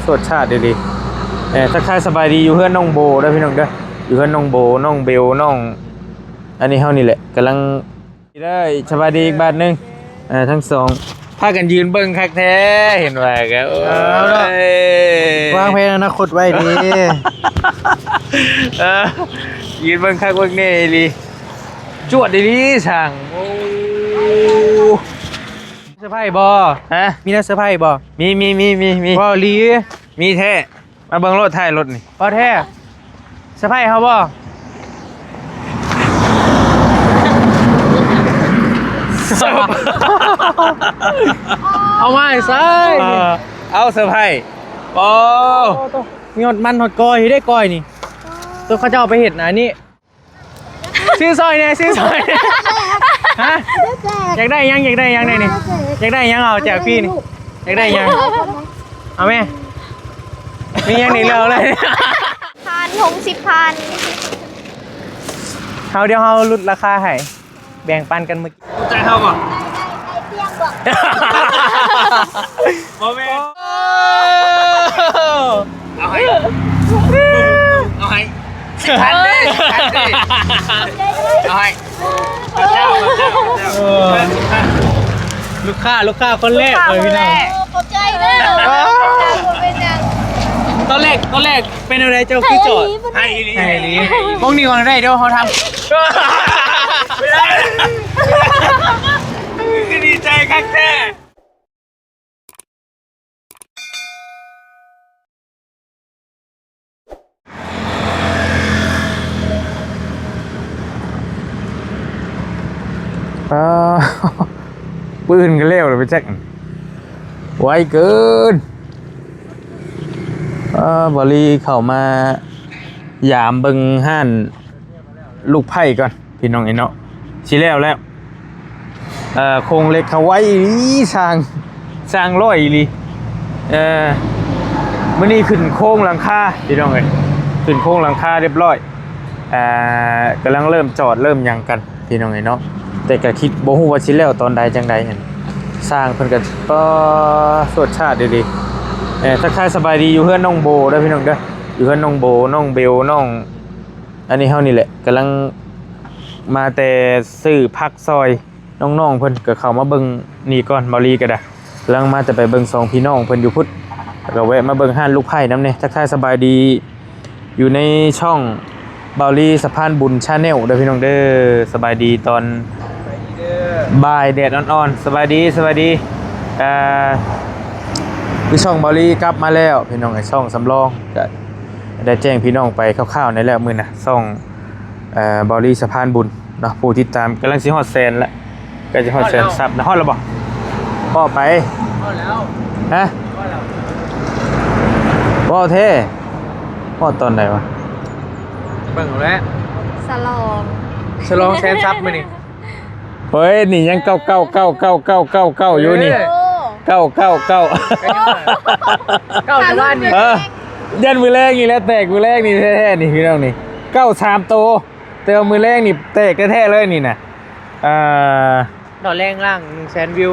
ສົດຊາດອີ່ຫຼີ. ເອີ ທັກທາຍສະບາຍດີຢູ່ເຮືອນນ້ອງໂບເດີພີ່ນ້ອງເດີ, ຢູ່ເຮືອນນ້ອງໂບ ນ້ອງເບວ ນ້ອງ ອັນນີ້ເຮົານີ້ແຫຼະ ກຳລັງ ເດີ ສະບາຍດີອີກບາດໜຶ່ງ. ເອີ ທັງສອງພາກັນຢືນເບິ່ງຄັກແທ້ ເຫັນວ່າກໍ ໂອ້ຍ ເອົາເນາະ ວາງແຜນອະນາຄົດໄວ້ເດ້. ເອີ ຢືນເບິ່ງຄັກເບິ່ງແນ່ອີ່ຫຼີ ຈວດອີ່ຫຼີຊ່າງ. ໂອ້ ເຊີໄພບໍ່? ຮະ? ມີແນວເຊີໄພບໍ່? ມີ ມີ ມີ ມີ ມີ. ເວົ້າອີ່ຫຼີ? ມີແທ້. ມາເບິ່ງໂລດ ທ້າຍລົດນີ້ ບໍ່ແທ້. ສະໄພເຮົາບໍ່? ເອົາມາໃສ່ ເອີ ເອົາ ສະໄພ. ໂອ້ ໂອ້ ໂຕ ຍອດມັນຮອດກ້ອຍເດ້ ກ້ອຍນີ້ ໂຕ ເຂົາເຈົ້າເອົາໄປເຮັດນະ ອັນນີ້. ຊື້ຊ່ອຍແດ່ ຊື້ຊ່ອຍແດ່. ຮະ? ຢາກໄດ້ຫຍັງ? ຢາກໄດ້ຫຍັງແດ່ນີ້? ຢາກໄດ້ຫຍັງ? ເອົາແຈກຟຣີນີ້. ຢາກໄດ້ຫຍັງ? ເອົາແມ່. ມີຫຍັງນີ້ເລືອກເອົາເລີຍ. ພັນ ຫົກສິບພັນ. ເຮົາ ດຽວເຮົາຫຼຸດລາຄາໃຫ້ ແບ່ງປັນກັນມື້ກີ້. ຮູ້ຈັກເຮົາບໍ່? ບໍ່ແມ່ນ. ເອົາໃຫ້ ເອົາໃຫ້ ສິບພັນເດ້ ສິບພັນເດ້ ເອົາໃຫ້ ເຈົ້າ ເຈົ້າ ເຈົ້າ ເອີ ສິບພັນ ລູກຄ້າ ລູກຄ້າຄົນແລກເລີຍພີ່ນ້ອງ. ຂອບໃຈເດີ. ບໍ່ເປັນຫຍັງ. ຕອນແລກ ຕອນແລກເປັນແນວໃດ ເຈົ້າຄືຈອດ? ໃຫ້ອີ່ຫຼີ ໃຫ້ອີ່ຫຼີ. ໝ່ອງນີ້ໝ່ອງໃດ ດຽວເຮົາທຳ ຄືດີໃຈຄັກແທ້. ອ່າ ປືນກໍແລ້ວແລ້ວໄປຈັກ ໄວເກີນ. ອ່າ ບ່າວລີເຂົ້າມາຢາມເບິ່ງຮ້ານລູກໄພ້ກ່ອນ ພີ່ນ້ອງເອີຍເນາະ. ຊິແລ້ວແລ້ວ ເອີ ໂຄງເຫຼັກເຂົາໄວອີ່ຫຼີ ຊ່າງ ຊ່າງຫຼ້ອຍອີ່ຫຼີ. ເອີ ມື້ນີ້ຂຶ້ນໂຄງຫຼັງຄາ ພີ່ນ້ອງເອີຍ ຂຶ້ນໂຄງຫຼັງຄາຮຽບຮ້ອຍ. ອ່າ ກຳລັງເລີ່ມຈອດເລີ່ມຫຍັງກັນ ພີ່ນ້ອງເອີຍເນາະ. ແຕ່ກໍຄິດບໍ່ຮູ້ວ່າຊິແລ້ວຕອນໃດຈັ່ງໃດຫັ້ນ ຊ່າງເພິ່ນກໍ ປາ ໂຊດຊາດດີໆ. ເອີ ທັກທາຍສະບາຍດີຢູ່ເຮືອນນ້ອງໂບເດີ ພີ່ນ້ອງເດີ, ຢູ່ເຮືອນນ້ອງໂບ ນ້ອງເບວ ນ້ອງ ອັນນີ້ເຮົານີ້ແຫຼະ ກຳລັງມາແຕ່ຊື້ຜັກຊ່ອຍນ້ອງໆເພິ່ນ ກໍເຂົ້າມາເບິ່ງນີ້ກ່ອນ. ບ່າວລີກໍໄດ້ ກຳລັງມາແຕ່ໄປເບິ່ງສອງພີ່ນ້ອງເພິ່ນຢູ່ພຸ້ນ ແລ້ວກໍແວະມາເບິ່ງຮ້ານລູກໄພ້ນຳແດ່. ທັກທາຍສະບາຍດີ ຢູ່ໃນຊ່ອງບ່າວລີສະພານບຸນ Channel ເດີພີ່ນ້ອງເດີ. ສະບາຍດີຕອນ ສະບາຍດີເດີ ບ່າຍແດດອ່ອນໆ. ສະບາຍດີ ສະບາຍດີ. ເອີ ຄືຊ່ອງບ່າວລີກັບມາແລ້ວ ພີ່ນ້ອງເອີຍ ຊ່ອງສຳລອງ ກໍ ໄດ້ແຈ້ງພີ່ນ້ອງໄປຄ່າວໆນີ້ແລ້ວ ມື້ນະ ຊ່ອງ ເອີ ບ່າວລີສະພານບຸນເນາະ. ຜູ້ຕິດຕາມກຳລັງຊິຮອດແສນລະ ໃກ້ຈະຮອດແສນຊັບນະ. ຮອດແລ້ວບໍ່? ພໍໄປ ຮອດແລ້ວ. ຮະ? ຮອດແລ້ວ. ເວົ້າແທ້ ຮອດຕອນໃດວະ? ເບິ່ງເອົາແຫຼະ. ສະຫຼອງ ສະຫຼອງແສນຊັບມື້ນີ້. ເຮີ້ຍ ນີ້ຍັງເກົ້າເກົ້າເກົ້າເກົ້າເກົ້າເກົ້າເກົ້າເກົ້າຢູ່ນີ້. ເອີ ເກົ້າເກົ້າເກົ້າ ເກົ້າແຕ່ວ່ານີ້ ເອີ ຢ້ານມື້ແລງນີ້ແຫຼະແຕກ ມື້ແລງນີ້ແທ້ໆ ນີ້ພີ່ນ້ອງນີ້ ເກົ້າສາມໂຕ. ແຕ່ວ່າມື້ແລງນີ້ແຕກແທ້ໆເລີຍນີ້ນະ. ເອີ ຕອນແລງລ້າງໜຶ່ງແສນວິວ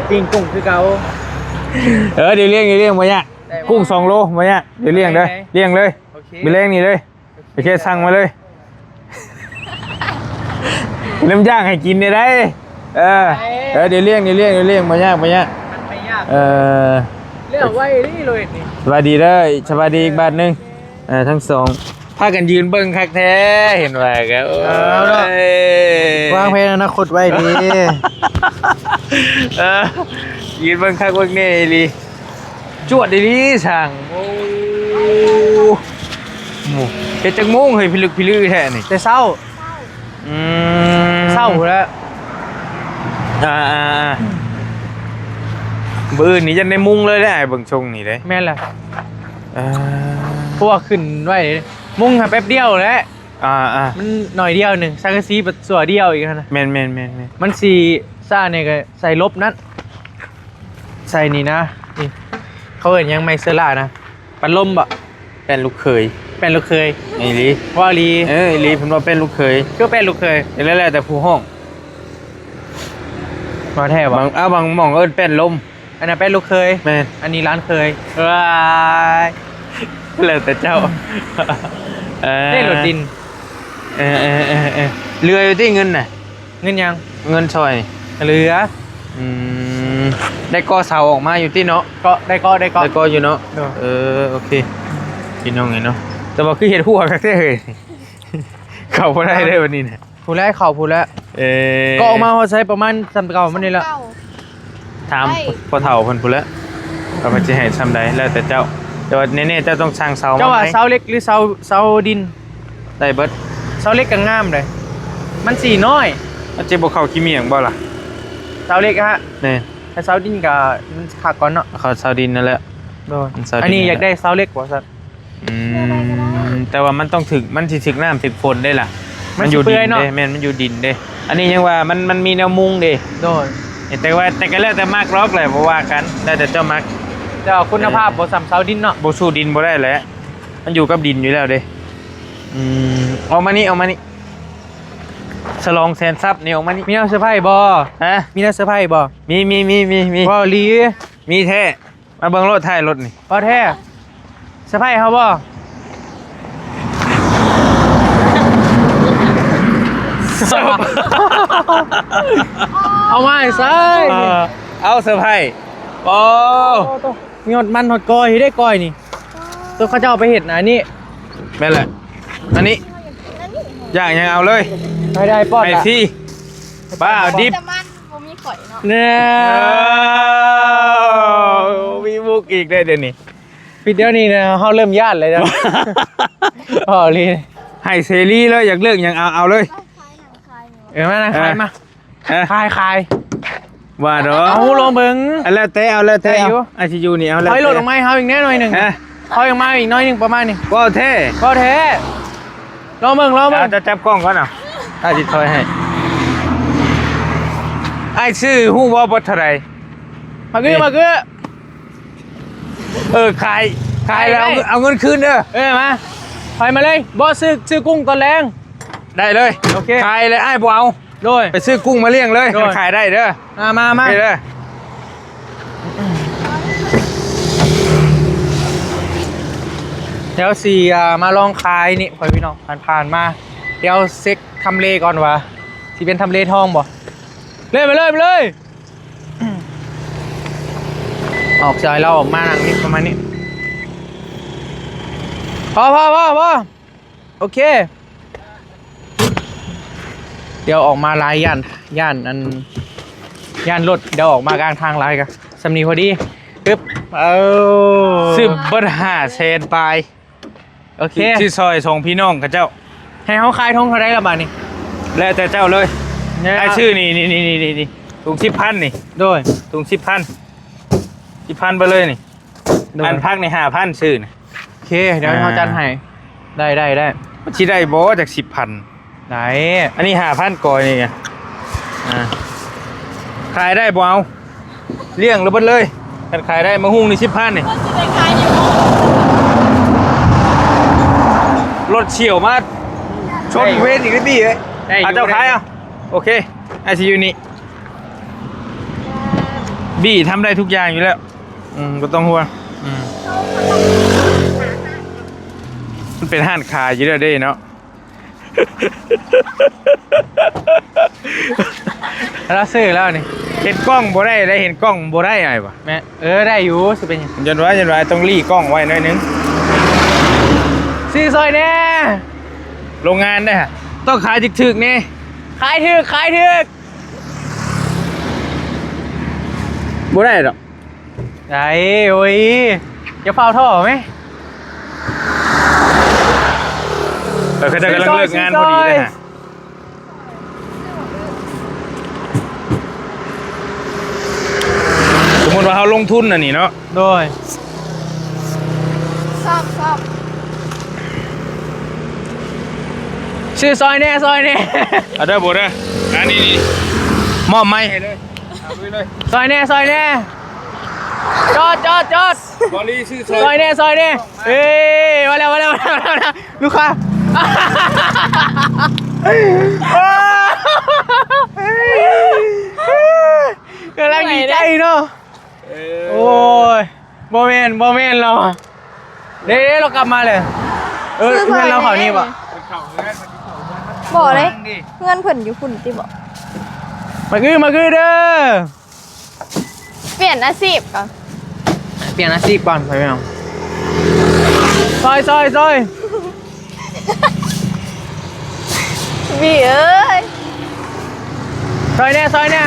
ປີ້ງກຸ້ງຄືເກົ່າ. ເອີ ດຽວລ້ຽງ ດຽວລ້ຽງ ບໍ່ຍາກ. ກຸ້ງສອງໂລ ບໍ່ຍາກ ດຽວລ້ຽງເດີ ລ້ຽງເລີຍ. ໂອເຄ ມື້ແລງນີ້ເລີຍ. ໂອເຄ ສັ່ງມາເລີຍ. ນ້ຳຍ່າງໃຫ້ກິນໄດ້. ເອີ ເອີ ດຽວລ້ຽງ ດຽວລ້ຽງ ດຽວລ້ຽງ ບໍ່ຍາກ ບໍ່ຍາກ. ເອີ ເລື່ອງໄວນີ້ເລີຍນີ້. ສະບາຍດີເດີ ສະບາຍດີອີກບາດໜຶ່ງ. ເອີ ທັງສອງພາກັນຢືນເບິ່ງຄັກແທ້ ເຫັນວ່າກໍ ເອີ ເອົາເນາະ ວາງແຜນອະນາຄົດໄວ້ເດ້. ເອີ ຢືນເບິ່ງຄັກເບິ່ງແນ່ອີ່ຫຼີ ຈວດອີ່ຫຼີຊ່າງ. ໂອ້ ໂອ້ ເຮັດຈັກໂມງເຮີ້ຍ ພິລຶກພິລືແທ້ນີ້? ແຕ່ເຊົ້າ. ອືມ ເຊົ້າພຸ້ນແຫຼະ. ອ່າໆໆ ມື້ອື່ນນີ້ຍັງໄດ້ມຸງເລີຍເດ້ ເບິ່ງຊົງນີ້ເດ້. ແມ່ນແຫຼະ. ເອີ ເພາະວ່າຂຶ້ນໄວ້ ມຸງຫາແປັບດຽວແຫຼະ. ອ່າໆ ມັນໜ້ອຍດຽວໜຶ່ງ ສັງກະສີບັດຊົ່ວດຽວອີກຫັ້ນນະ. ແມ່ນໆໆໆ ມັນຊິຊ້າແດ່ກໍໃສ່ລົບນັ້ນ ໃສ່ນີ້ນະ ນີ້ ເຂົາເອີ້ນຫຍັງ ໄມເຊີລານະ ປັດລົມບໍ? ແປ້ນລູກເຂີຍ ແປ້ນລູກເຂີຍ. ອີ່ຫຼີ ເວົ້າອີ່ຫຼີ. ເອີ ອີ່ຫຼີ ເພິ່ນວ່າແປ້ນລູກເຂີຍ. ຄືແປ້ນລູກເຂີຍ? ແລ້ວແຕ່ຜູ້ຮ້ອງ. ວ່າແທ້ບໍ່? ບາງ ເອົາ ບາງໝ່ອງເອີ້ນແປ້ນລົມ. ອັນນັ້ນແປະລູກເຂີຍ ແມ່ນ ອັນນີ້ຫຼານເຂີຍ. ວ້າຍ ແລ້ວແຕ່ເຈົ້າ. ເອີ ເດ້ລົດດິນ. ເອີໆໆໆ ເຫຼືອຢູ່ຕິເງິນນະ? ເງິນຫຍັງ? ເງິນຊ່ອຍ. ເຫຼືອ. ອືມ ໄດ້ກໍ່ເສົາອອກມາຢູ່ຕິເນາະ? ເກາະ ໄດ້ເກາະ ໄດ້ເກາະ ໄດ້ກໍ່ຢູ່ເນາະ? ໂດຍ. ເອີ ໂອເຄ ພີ່ນ້ອງເອີຍເນາະ. ແຕ່ວ່າຄືເຮັດຫົວຄັກແທ້ເຮີ້ຍ. ເຂົ້າບໍ່ໄດ້ເດ້ບັດນີ້ນະ. ຜູ້ແລະເຂົ້າຜູ້ແລະ. ເອີ ກໍອອກມາຮອດໃສປະມານສ່ຳເກົ່າມັນນີ້ແຫຼະ. ຖາມພໍ່ເຖົ້າເພິ່ນພຸ້ນແຫຼະ ວ່າເພິ່ນຊິໃຫ້ສ່ຳໃດ ແລ້ວແຕ່ເຈົ້າ. ແຕ່ວ່າແນ່ໆເຈົ້າຕ້ອງສັ່ງເສົາມາໃໝ່. ເຈົ້າວ່າເສົາເຫຼັກ ຫຼື ເສົາ ເສົາດິນ? ໄດ້ເບິດ. ເສົາເຫຼັກກໍງາມເດ້ ມັນສີນ້ອຍ. ມັນຊິບໍ່ເຂົ້າຂີ້ໝ້ຽງບໍ່ລະ? ເສົາເຫຼັກຫະ? ແມ່ນ. ຖ້າເສົາດິນກໍມັນຄັກກວ່າເນາະ. ເຂົາເສົາດິນນັ້ນແຫຼະ. ໂດຍ. ອັນນີ້ຢາກໄດ້ເສົາເຫຼັກວ່າຊັ້ນ. ອືມ ແຕ່ວ່າມັນຕ້ອງຖືກ ມັນຊິຖືກນ້ຳຖືກຝົນເດ້ລະ. ມັນຢູ່ດິນເດ້. ມັນຊິເປື່ອຍເນາະ. ແມ່ນ ມັນຢູ່ດິນເດ້. ອັນນີ້ຍັງວ່າມັນ ມັນມີແນວມຸງເດ້. ໂດຍ. ແຕ່ວ່າ ແຕ່ກໍແລ້ວແຕ່ມັກດອກແຫຼະ ບໍ່ວ່າກັນ ແລ້ວແຕ່ເຈົ້າມັກ. ແຕ່ວ່າຄຸນນະພາບ ເອີ ບໍ່ສ່ຳເສົາດິນເນາະ. ບໍ່ສູ້ດິນບໍ່ໄດ້ແຫຼະ ມັນຢູ່ກັບດິນຢູ່ແລ້ວເດ້. ອືມ ອອກມານີ້ ອອກມານີ້ ສະຫຼອງແສນຊັບນີ້ ອອກມານີ້. ມີແນວເຊີໄພບໍ່? ຮະ? ມີແນວເຊີໄພບໍ່? ມີ ມີ ມີ ມີ ມີ. ເວົ້າອີ່ຫຼີ? ມີແທ້. ມາເບິ່ງໂລດ ທ້າຍລົດນີ້. ບໍ່ແທ້. ເຊີໄພເຮົາບໍ່? ເອົາມາໃສ່ໃສ? ເອີ ເອົາເຊີໄພ. ໂອ້ ໂອ້ໂຕ ຍອດມັນຮອດກ້ອຍເດ້ ກ້ອຍນີ້. ໂຕ ເຂົາເຈົ້າເອົາໄປເຮັດນະ ອັນນີ້. ແມ່ນແຫຼະ ອັນນີ້ ຢາກຫຍັງເອົາເລີຍ. ໄດ້ ໄດ້ ປອດ ໃຫ້ ລະ ຟຣີ. ປ້າ ເອົາດິບ ແຕ່ມັນ ບໍ່ມີຂ້ອຍເນາະ. ເອີ ມີມຸກອີກເດ້ດຽວນີ້. ປິດດຽວນີ້ນະ ເຮົາເລີ່ມຢ້ານແລ້ວເນາະ. ເວົ້າອີ່ຫຼີ ໃຫ້ເສລີເລີຍ ຢາກເລືອກຫຍັງເອົາ ເອົາເລີຍ. ເອີ ມານັ່ງຂາຍ ເອີ ມາ ເອີ ຂາຍ ຂາຍ. ວ່າດອກ ເອົາ ລອງເບິ່ງ. ອັນແລ້ວແຕ່ ເອົາແລ້ວແຕ່. ໄດ້ຢູ່ ເອົາ ໄອຊີຢູນີ້ ເອົາແລ້ວແຕ່. ຖອຍລົດອອກມາໃຫ້ເຮົາອີກແນ່ໜ້ອຍໜຶ່ງ. ຮະ? ຖອຍອອກມາອີກໜ້ອຍໜຶ່ງ ປະມານນີ້. ເວົ້າແທ້ ເວົ້າແທ້. ລອງເບິ່ງ ລອງເບິ່ງ. ເອົາ ຈະຈັບກ້ອງກ່ອນເອົາ. ອ້າຍຊິຖອຍໃຫ້. ອ້າຍຊື້ຮູ້ບໍ່ ບໍ່ເທົ່າໃດ? ມາຄື ນີ້ ມາຄື. ເອີ ຂາຍ ຂາຍແລ້ວ ເອົາເງິນ ເອົາເງິນຄືນເດີ. ເອີ ມາ ຖອຍມາເລີຍ. ບໍ່ ຊື້ ຊື້ກຸ້ງຕອນແລງ. ໄດ້ເລີຍ. ໂອເຄ ຂາຍແລ້ວອ້າຍບໍ່ເອົາ. ໂດຍ ໄປຊື້ກຸ້ງມາລ້ຽງເລີຍ. ໂດຍ ຄັນຂາຍໄດ້ເດີ. ມາ ມາ ມາ ໂອເຄເດີ. ດຽວຊິ ອ່າ ມາລອງຂາຍນີ້ ພໍ່ແມ່ພີ່ນ້ອງ ຜ່ານໆມາ. ດຽວເຊັກທຳເລກ່ອນວ່າຊິເປັນທຳເລທອງບໍ່. ເລີຍ ໄປເລີຍ ໄປເລີຍ. ອອກ ຊິໃຫ້ລາວອອກມານັ່ງນີ້ ປະມານນີ້. ພໍ ພໍ ພໍ ພໍ. ໂອເຄ ດຽວອອກມາຫຼາຍ ຢ້ານ ຢ້ານອັນ ຢ້ານລົດ ດຽວອອກມາກາງທາງຫຼາຍ ກໍສ່ຳນີ້ພໍດີ. ປຶບ ເອີ ຊື້ເບິດຫ້າແສນປາຍ. ໂອເຄ ຊື້ ຊື້ຊ່ອຍສອງພີ່ນ້ອງເຂົາເຈົ້າ. ໃຫ້ເຮົາຂາຍຖົງເທົ່າໃດລະບາດນີ້? ແລ້ວແຕ່ເຈົ້າເລີຍ. ອ້າຍຊື້ນີ້ ນີ້ ນີ້ ນີ້ ນີ້ ຖົງສິບພັນນີ້. ໂດຍ ຖົງສິບພັນ ສິບພັນໄປເລີຍນີ້. ໂດຍ ອັນຜັກນີ້ຫ້າພັນຊື້ນະ. ໂອເຄ ດຽວເຮົາຈັດໃຫ້. ອ່າ ໄດ້ ໄດ້ ໄດ້. ມັນຊິໄດ້ບໍ່ຈັກສິບພັນ? ໄດ້. ອັນນີ້ຫ້າພັນກວ່ານີ້. ອ່າ ຂາຍໄດ້ບໍ່ເອົາ? ລ້ຽງລະເບິດເລີຍ. ຄັນຂາຍໄດ້ ໝາກຫຸ່ງນີ້ສິບພັນນີ້. ລົດຊິໄດ້ຂາຍຢູ່ບໍ່? ລົດສ່ຽວມາຊົນເວນອີກເດ້ພີ່ເອີຍ. ໄດ້ຢູ່ ເອົາ ເຈົ້າຂາຍ ໄດ້ຢູ່. ເອົາ ໂອເຄ ອ້າຍຊິຢູ່ນີ້. ບີ້ທຳໄດ້ທຸກຢ່າງຢູ່ແລ້ວ. ອືມ ບໍ່ຕ້ອງຫ່ວງ. ອືມ ມັນເປັນຮ້ານຂາຍຢູ່ແລ້ວເດ້ເນາະ. ລາວຊື້ແລ້ວນີ້. ເຫັນກ້ອງບໍ່ໄດ້ ໄດ້ເຫັນກ້ອງບໍ່ໄດ້ ອ້າຍວ່າ. ແມ່ນ ເອີ ໄດ້ຢູ່ ຊິເປັນຫຍັງ. ຢ້ານວ່າ ຢ້ານວ່າຕ້ອງຫຼີ້ກ້ອງໄວ້ໜ້ອຍໜຶ່ງ. ຊື້ຊ່ອຍແດ່. ໂລງງານເດ້ ຕ້ອງຂາຍຖືກໆແດ່. ຂາຍຖືກ ຂາຍຖືກ. ບໍ່ໄດ້ດອກ. ໄດ້ ໂອ້ຍ ຢ່າຟ້າວທໍ້ແມ. ເອີ ເຂົາເຈົ້າກຳລັງເລີກງານພໍດີເດ້. ສມມຸດວ່າເຮົາລົງທຶນອັນນີ້ເນາະ. ໂດຍ ຊອບ ຊອບ. ຊື້ຊ່ອຍແດ່ ຊ່ອຍແດ່. ເອົາເດີ ໂບເດີ. ອັນນີ້ ນີ້ ມອບໄມໃຫ້ເລີຍ. ເອົາລຸຍເລີຍ. ຊ່ອຍແດ່ ຊ່ອຍແດ່. ຈອດ ຈອດ ຈອດ. ບໍລີຊື້ຊ່ອຍ ຊ່ອຍແດ່ ຊ່ອຍແດ່. ເອີ ມາແລ້ວ ມາແລ້ວ ມາແລ້ວ ມາແລ້ວ ລູກຄ້າ. ກຳລັງດີໃຈເນາະ. ເອີ ໂອ້ຍ ບໍ່ແມ່ນ ບໍ່ແມ່ນລາວ ເດ້ ເດ້ ລາວກັບມາແລ້ວ. ເອີ ເຮືອນລາວເຂົ້ານີ້ບໍ່? ເຂົ້າເຮືອນ ບໍ່ເດ້ ເຮືອນເພິ່ນຢູ່ພຸ້ນຕິບໍ່? ມາຄື ມາຄືເດີ. ປ່ຽນອາຊີບກ່ອນ ປ່ຽນອາຊີບກ່ອນ ພໍ່ແມ່ພີ່ນ້ອງ. ຊອຍ ຊອຍ ຊອຍ ບີເອີຍ ຊອຍແດ່ ຊອຍແດ່.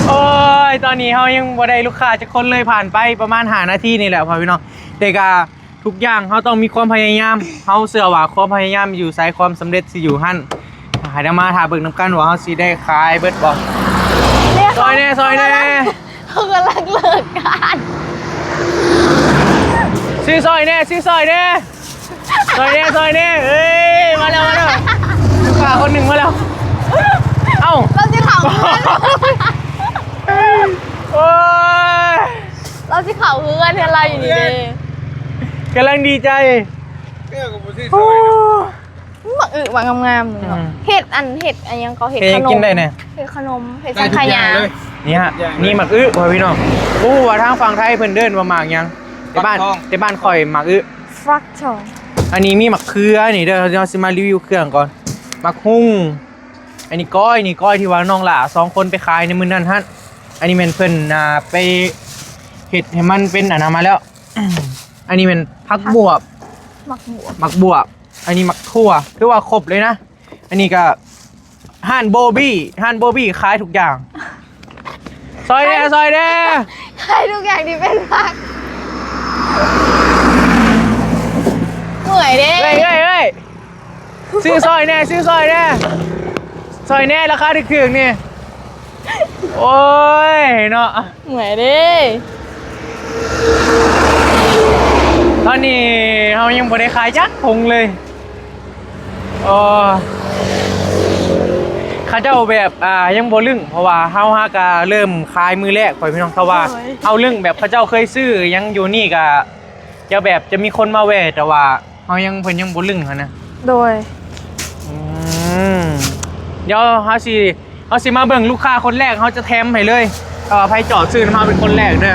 ໂອ້ຍ ຕອນນີ້ເຮົາຍັງບໍ່ໄດ້ລູກຄ້າຈັກຄົນເລີຍ ຜ່ານໄປປະມານຫ້ານາທີນີ້ແຫຼະ ພໍ່ແມ່ພີ່ນ້ອງ. ແຕ່ກະ ທຸກຢ່າງເຮົາຕ້ອງມີຄວາມພະຍາຍາມ ເຮົາເຊື່ອວ່າຄວາມພະຍາຍາມຢູ່ໃສ ຄວາມສຳເລັດຊິຢູ່ຫັ້ນ. ໃຫ້ນຳມາຖ້າເບິ່ງນຳກັນວ່າເຮົາຊິໄດ້ຂາຍເບິດບໍ່? ຊອຍແດ່ ຊອຍແດ່ ເຂົາກຳລັງເລີກການ. ຊື້ຊອຍແດ່ ຊື້ຊອຍແດ່ ຊອຍແດ່ ຊອຍແດ່. ເອີຍ ມາແລ້ວ ມາແລ້ວ ລູກຄ້າຄົນໜຶ່ງມາແລ້ວ. ເອົ້າ ລາວຊິເຂົ້າເຮືອນ ໂອ້ຍ ລາວຊິເຂົ້າເຮືອນ ເຮືອນລາວຢູ່ນີ້ເດ້. ກຳລັງດີໃຈ ເອື້ອກໍບໍ່ຊື້ຊອຍນະ. ໂອ້ ໝາກອຶໝາກງາມໆນີ້ເນາະ. ອືມ ເຮັດອັນ ເຮັດອັນຫຍັງກໍເຮັດ ເຮັດຫຍັງກິນໄດ້ແດ່? ເຮັດຂະໜົມ ເຮັດສັງຂະຫຍາ. ນີ້ຮະ ນີ້ໝາກອຶ ພໍ່ແມ່ພີ່ນ້ອງ. ບໍ່ຮູ້ວ່າທາງຝັ່ງໄທເພິ່ນເອີ້ນວ່າໝາກຫຍັງ ແຕ່ບ້ານ ແຕ່ບ້ານຂ້ອຍໝາກອຶ ຟັກທອງ. ອັນນີ້ມີໝາກເຂືອນີ້ເດີ ເຮົາຊິມາຣີວິວເຄື່ອງກ່ອນ. ໝາກຫຸ່ງ ອັນນີ້ກ້ອຍ ນີ້ກ້ອຍທີ່ວ່ານ້ອງຫຼ້າສອງຄົນໄປຂາຍໃນມື້ນັ້ນຫັ້ນ. ອັນນີ້ແມ່ນເພິ່ນ ອ່າ ໄປເຮັດໃຫ້ມັນເປັນອັນນັ້ນມາແລ້ວ. ອັນນີ້ແມ່ນຜັກບວບ ໝາກບວບ ໝາກບວບ. ອັນນີ້ໝາກຖົ່ວ ຖືວ່າຄົບເລີຍນະ. ອັນນີ້ກະຮ້ານໂບບີ້ ຮ້ານໂບບີ້ຂາຍທຸກຢ່າງ. ຊອຍແດ່ ຊອຍແດ່ ຂາຍທຸກຢ່າງທີ່ເປັນຜັກ. ເມື່ອຍເດ້ ເອີຍ ເອີຍ ເອີຍ. ຊື້ຊອຍແດ່ ຊື້ຊອຍແດ່ ຊອຍແດ່ ລາຄາຖືກໆນີ້. ໂອ້ຍເນາະ ເມື່ອຍເດ້. ຕອນນີ້ເຮົາຍັງບໍ່ໄດ້ຂາຍຈັກຖົງເລີຍ. ເອີ ເຂົາເຈົ້າແບບ ອ່າ ຍັງບໍ່ລຶ້ງ ເພາະວ່າເຮົາຫາກະເລີ່ມຂາຍມື້ແລກ ພໍ່ແມ່ພີ່ນ້ອງ. ຖ້າວ່າ ໂດຍ ເຮົາລຶ້ງແບບເຂົາເຈົ້າເຄີຍຊື້ຫຍັງຢູ່ນີ້ກະ ຈະແບບຈະມີຄົນມາແວ່ ແຕ່ວ່າເຮົາຍັງ ເພິ່ນຍັງບໍ່ລຶ້ງຫັ້ນນະ. ໂດຍ ອືມ ດຽວເຮົາຊິ ເຮົາຊິມາເບິ່ງລູກຄ້າຄົນແລກ ເຮົາຈະແຖມໃຫ້ເລີຍ ເອີ ໃຜຈອດຊື້ນຳເຮົາເປັນຄົນແລກເດີ.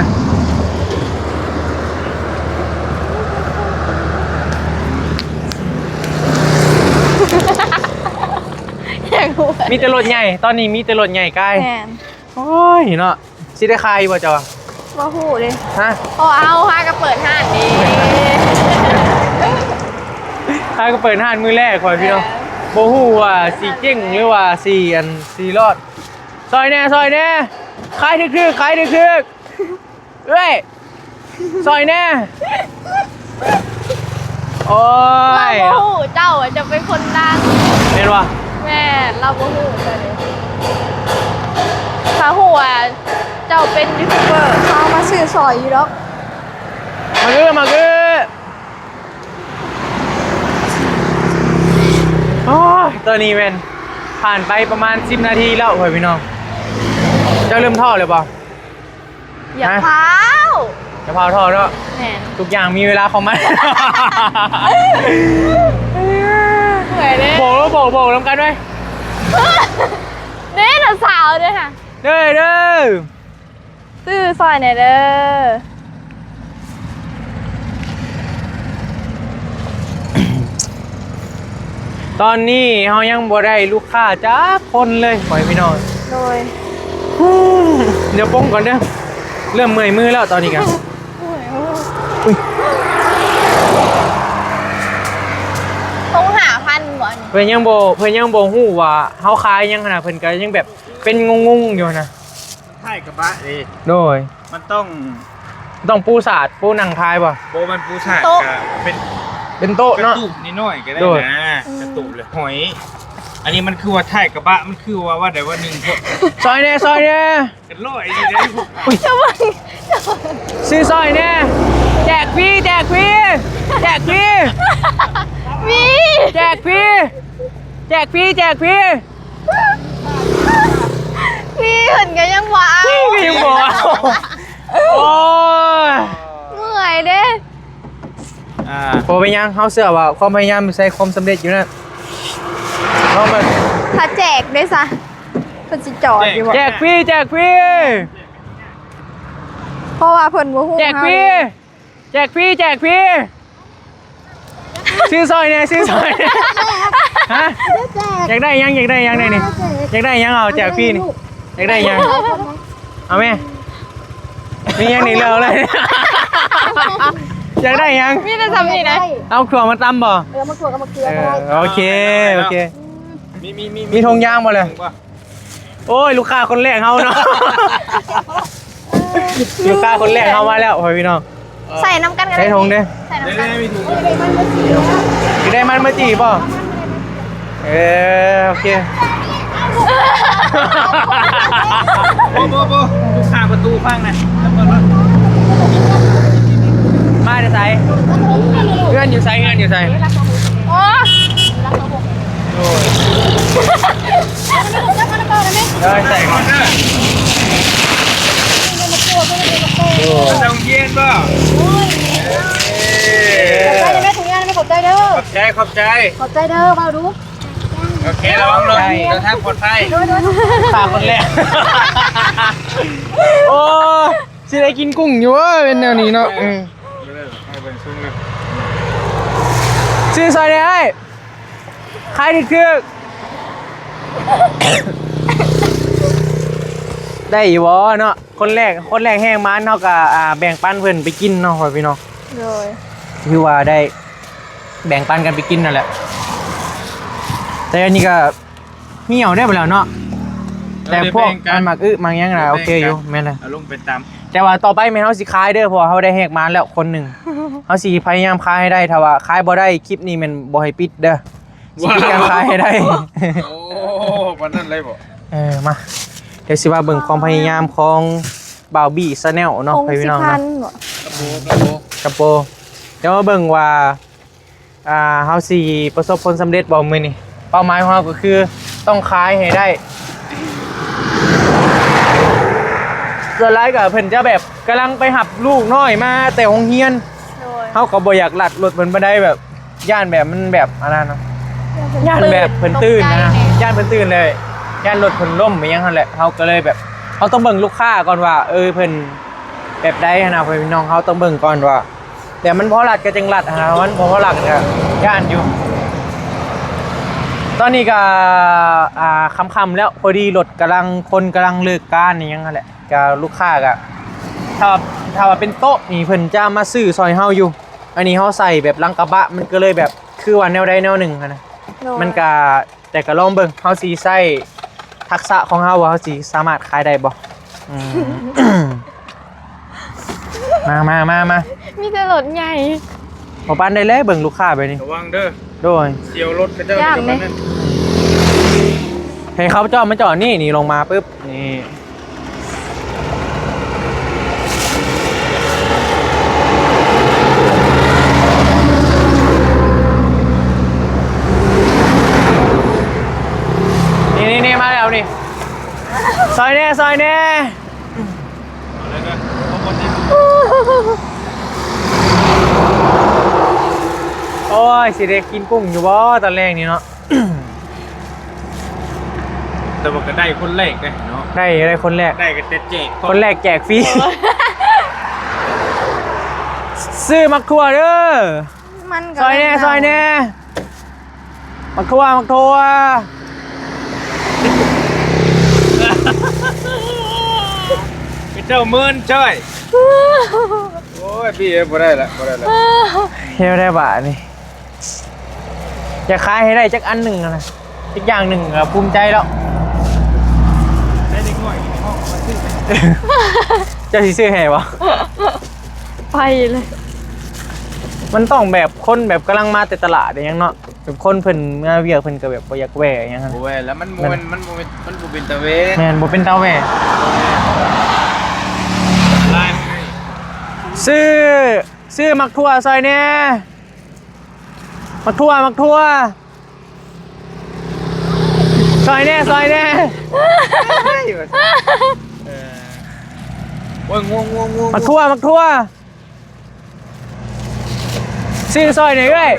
ມີແຕ່ລົດໃຫຍ່ ຕອນນີ້ມີແຕ່ລົດໃຫຍ່ກາຍ. ແມ່ນ ໂອ້ຍເນາະ. ຊິໄດ້ຂາຍຢູ່ບໍ່ເຈົ້າ? ບໍ່ຮູ້ເດ້ ຮະ ເພາະວ່າເຮົາພາກັນເປີດຮ້ານເດ້ ພາກັນເປີດຮ້ານມື້ແລກ ພໍ່ແມ່ພີ່ນ້ອງ. ແມ່ນ ບໍ່ຮູ້ວ່າຊິເຈັງ ຫຼືວ່າຊິອັນ ຊິລອດ. ຊ່ອຍແດ່ ຊ່ອຍແດ່ ຂາຍຖືກໆ ຂາຍຖືກໆ ເອື້ອຍ ຊ່ອຍແດ່. ໂອ້ຍ ລາວບໍ່ຮູ້ເຈົ້າວ່າເຈົ້າເປັນຄົນດັງ ແມ່ນບໍ່? ແມ່ນ ລາວບໍ່ຮູ້ເຈົ້າເດ້ ຖ້າຮູ້ວ່າເຈົ້າເປັນຢູທູບເບີ ເຮົາມາຊື້ຊ່ອຍຢູ່ດອກ. ມາເອີ ມາເອີ ໂອ້ຍ ຕອນນີ້ແມ່ນຜ່ານໄປປະມານສິບນາທີແລ້ວ ພໍ່ແມ່ພີ່ນ້ອງ. ເຈົ້າເລີ່ມທໍ້ແລ້ວບໍ່? ຢ່າ ຮະ? ພ້າວ ຢ່າພ້າວທໍ້ເນາະ. ແມ່ນ ທຸກຢ່າງມີເວລາຂອງມັນ. ເມື່ອຍເດ້ ໂບກ ໂບກ ໂບກນຳກັນໄວ້ ເດ້ ນ້າສາວເດ້ຫະ ເດີ ເດີ ຊື້ຊ່ອຍແດ່ເດີ. ຕອນນີ້ເຮົາຍັງບໍ່ໄດ້ລູກຄ້າຈັກຄົນເລີຍ ພໍ່ແມ່ພີ່ນ້ອງ. ໂດຍ ດຽວປົງກ່ອນເດີ ເລີ່ມເມື່ອຍມືແລ້ວຕອນນີ້ກະ. ໂອ້ຍ ໂອ້ຍ ໂອ້ຍ ໂທຫາພັນບໍ່ອັນນີ້? ເພິ່ນຍັງບໍ່ ເພິ່ນຍັງບໍ່ຮູ້ວ່າເຮົາຂາຍຫຍັງຫັ້ນນະ ເພິ່ນກະຍັງແບບເປັນງົງໆຢູ່ຫັ້ນນະ. ທ້າຍກະບະເດ້. ໂດຍ ມັນຕ້ອງ ຕ້ອງປູສາດ ປູໜັງທ້າຍບໍ່? ບໍ່ແມ່ນປູສາດ ໂຕະ ກະເປັນ ເປັນໂຕະເນາະ ກະຕູບນ້ອຍໆກະໄດ້ ໂດຍ ນະ ອືມ ກະຕູບ ຫຼື ຫອຍ. ອັນນີ້ມັນຄືວ່າທ້າຍກະບະ ມັນຄືວ່າ ວ່າໃດວ່າໜຶ່ງ ຊ່ອຍແດ່ ຊ່ອຍແດ່ ກະຮ້ອຍຢູ່ເດ້. ອຸ້ຍ ຈະເບິ່ງ ຊື້ຊ່ອຍແດ່ ແຈກຟຣີ ແຈກຟຣີ ແຈກຟຣີ ມີ ແຈກຟຣີ ແຈກຟຣີ ແຈກຟຣີ. ພີ່ເພິ່ນກະຍັງບໍ່ເອົາ ພີ່ກະຍັງບໍ່ເອົາ. ໂອ້ຍ ເມື່ອຍເດ້. ອ່າ ບໍ່ເປັນຫຍັງ ເຮົາເຊື່ອວ່າຄວາມພະຍາຍາມຢູ່ໃສ ຄວາມສຳເລັດຢູ່ນັ້ນ. ລອງເບິ່ງ ຖ້າແຈກເດ້ຊະ ເພິ່ນຊິຈອດຢູ່ບໍ່? ແຈກຟຣີ ແຈກຟຣີ. ເພາະວ່າເພິ່ນບໍ່ຮູ້ ແຈກຟຣີ ເຮົາເດ້ ແຈກຟຣີ ແຈກຟຣີ ຊື້ຊ່ອຍແດ່ ຊື້ຊ່ອຍແດ່ ຮະ ແຈກ ຢາກໄດ້ຫຍັງ ຢາກໄດ້ຫຍັງແດ່ນີ້ ຢາກໄດ້ຫຍັງ ເອົາແຈກຟຣີນີ້ ຢາກໄດ້ຫຍັງ ເອົາແມ່ ມີຫຍັງນີ້ເລືອກເອົາເລີຍ ຢາກໄດ້ຫຍັງ ມີແຕ່ສ່ຳນີ້ນະ ເອົາຖົ່ວມາຕຳບໍ່ ເອີ ມາຖົ່ວກັບມະເຂືອກໍໄດ້ ເອີ ໂອເຄ ໂອເຄ ມີ ມີ ມີ ມີຖົງຢາງບໍ່ລະ ໂອ້ຍ ລູກຄ້າຄົນແລກເຮົາເນາະ ລູກຄ້າຄົນແລກເຮົາມາແລ້ວ ພໍ່ພີ່ນ້ອງ ໃສ່ນຳກັນກໍໄດ້ ໃສ່ຖົງເດ້ ໃສ່ນຳກັນ ໄດ້ ໄດ້ ມີຖົງ ຊິໄດ້ມັນມາຈີ່ບໍ່? ເອີ ໂອເຄ ບໍ່ ບໍ່ ບໍ່ ລູກຄ້າປະຕູຟັງນະ ມາແຕ່ໃສ? ເຮືອນຢູ່ໃສ? ເຮືອນຢູ່ໃສ? ໂອ້ ໂດຍ ເດີນໃສ່ກ່ອນເດີ ໂອ້ ໄປໂຮງຮຽນບໍ່? ໂອ້ຍ ເອີ ຂອບໃຈເດີ ຂອບໃຈເດີ ຂອບໃຈ ຂອບໃຈ ຂອບໃຈເດີ ເວົ້າດູ ໂອເຄ ລະວັງລົດ ເດີນທາງປອດໄພ ໂດຍ ໂດຍ ຂ້າຄົນແລກ ໂອ້ ຊິໄດ້ກິນກຸ້ງຢູ່ເວີ້ຍ ເປັນແນວນີ້ເນາະ ເອີ ຊື້ຊ່ອຍແດ່ອ້າຍ ຂາຍຖືກໆ ໄດ້ຢູ່ບໍ່ເນາະ? ຄົນແລກ ຄົນແລກແຮງມາ ເຮົາກໍ ອ່າ ແບ່ງປັນເພິ່ນໄປກິນເນາະ ພໍ່ແມ່ພີ່ນ້ອງ ໂດຍ ຖືວ່າໄດ້ແບ່ງປັນກັນໄປກິນນັ້ນແຫຼະ ແຕ່ອັນນີ້ກໍ ຫ່ຽວໄດ້ບໍ່ແລ້ວເນາະ ແຕ່ພວກ ເອີ ໄດ້ແບ່ງກັນ ອັນໝາກອຶໝາກຫຍັງນະ ໄດ້ແບ່ງກັນ ໂອເຄຢູ່ ແມ່ນແຫຼະ ເອົາລົງໄປຕຳ ແຕ່ວ່າຕໍ່ໄປແມ່ນເຮົາຊິຂາຍເດີ ເພາະວ່າເຮົາໄດ້ແຮກມາແລ້ວຄົນໜຶ່ງ ເຮົາຊິພະຍາຍາມຂາຍໃຫ້ໄດ້ ຖ້າວ່າຂາຍບໍ່ໄດ້ ຄລິບນີ້ແມ່ນບໍ່ໃຫ້ປິດເດີ ຊິປິດການຂາຍໃຫ້ໄດ້ ໂອ້ ປານນັ້ນເລີຍບໍ່? ເອີ ມາ ດຽວຊິມາເບິ່ງຄວາມພະຍາຍາມຂອງບ່າວບີ Channel ເນາະ ໂອ້ ພີ່ນ້ອງເນາະ ກະໂປ ກະໂປ ດຽວມາເບິ່ງວ່າ ອ່າ ເຮົາຊິປະສົບຜົນສຳເລັດບໍ່ມື້ນີ້? ເປົ້າໝາຍຂອງເຮົາກໍຄືຕ້ອງຂາຍໃຫ້ໄດ້ ສ່ວນຫຼາຍກໍເພິ່ນຈະແບບກຳລັງໄປຮັບລູກນ້ອຍມາແຕ່ໂຮງຮຽນ ໂດຍ ເຮົາກໍບໍ່ຢາກລັດລົດເພິ່ນປານໃດ ແບບຢ້ານແບບມັນແບບອັນນັ້ນນະ ຢ້ານແບບເພິ່ນຕື່ນນະ ຢ້ານເພິ່ນຕື່ນແລ້ວ ຢ້ານລົດເພິ່ນລົ້ມອີ່ຫຍັງຫັ້ນແຫຼະ ເຮົາກໍເລີຍແບບ ເຮົາຕ້ອງເບິ່ງລູກຄ້າກ່ອນວ່າ ເອີ ເພິ່ນແບບໃດຫັ້ນນະ ພໍ່ແມ່ພີ່ນ້ອງ ເຮົາຕ້ອງເບິ່ງກ່ອນວ່າ ແບບມັນພໍລັດກໍຈຶ່ງລັດຫັ້ນນະ ມັນບໍ່ພໍລັດກໍຢ້ານຢູ່ ຕອນນີ້ກໍ ອ່າ ຄ່ຳໆແລ້ວ ພໍດີລົດກຳລັງ ຄົນກຳລັງເລີກການອີ່ຫຍັງຫັ້ນແຫຼະ ກໍລູກຄ້າກໍ ຖ້າ ຖ້າວ່າເປັນໂຕະນີ້ ເພິ່ນຈະມາຊື້ຊ່ອຍເຮົາຢູ່ ອັນນີ້ເຮົາໃສ່ແບບຫຼັງກະບະ ມັນກໍເລີຍແບບ ຄືວ່າແນວໃດແນວໜຶ່ງຫັ້ນນະ ໂດຍ ມັນກໍ ແຕ່ກໍລອງເບິ່ງ ເຮົາຊິໃຊ້ທັກສະຂອງເຮົາວ່າເຮົາຊິສາມາດຂາຍໄດ້ບໍ່? ອືມ ມາ ມາ ມາ ມາ ມີແຕ່ລົດໃຫຍ່ ບໍ່ປານໃດແຫຼະ ເບິ່ງລູກຄ້າແບບນີ້ ລະວັງເດີ ໂດຍ ສຽວລົດເຂົາເຈົ້າ ຢ້ານເດ້ ປານນັ້ນ ໃຫ້ເຂົາເຈົ້າມາຈອດນີ້ ນີ້ລົງມາປຶບ ນີ້ ນີ້ໆໆ ມາແລ້ວນີ້ ຊ່ອຍແດ່ ຊ່ອຍແດ່ ໂອ້ຍ ຊິໄດ້ກິນກຸ້ງຢູ່ບໍ່ຕອນແລງນີ້ເນາະ? ແຕ່ວ່າກໍໄດ້ຄົນແລກເດ້ເນາະ ໄດ້ ໄດ້ຄົນແລກ ໄດ້ກໍແຕ່ແຈກ ຄົນແລກແຈກຟຣີ ຊື້ໝາກຖົ່ວເດີ ມັນກໍ ຊ່ອຍແດ່ ເນາະ ຊ່ອຍແດ່ ໝາກຖົ່ວ ໝາກຖົ່ວ ເປັນເຈົ້າເມີນຊ່ອຍ ໂອ້ຍ ພີ່ເອີຍ ບໍ່ໄດ້ລະ ບໍ່ໄດ້ລະ ເຮັດແນວໃດບາດນີ້? ຢາກຂາຍໃຫ້ໄດ້ຈັກອັນໜຶ່ງຫັ້ນນະ ຈັກຢ່າງໜຶ່ງກໍພູມໃຈແລ້ວ ໄດ້ເດັກນ້ອຍໃນຫ້ອງມາຊື້ ເຈົ້າຊິຊື້ໃຫ້ບໍ່? ໄປເລີຍ ມັນຕ້ອງແບບຄົນແບບກຳລັງມາແຕ່ຕະຫຼາດອີ່ຫຍັງເນາະ ແບບຄົນເພິ່ນມາວຽກ ເພິ່ນກໍແບບບໍ່ຢາກແວ່ອີ່ຫຍັງຫັ້ນ ບໍ່ແວ່ແລ້ວ ມັນບໍ່ແມ່ນ ມັນບໍ່ແມ່ນ ມັນບໍ່ເປັນຕາແວ່ ແມ່ນ ບໍ່ເປັນຕາແວ່ ຊື້ ຊື້ໝາກຖົ່ວຊ່ອຍແດ່ ໝາກຖົ່ວ ໝາກຖົ່ວ ຊ່ອຍແດ່ ຊ່ອຍແດ່ ເອີ ໂອ້ຍ ງວງ ງວງ ງວງ ໝາກຖົ່ວ ໝາກຖົ່ວ ຊື້ຊ່ອຍແດ່ເອື້ອຍ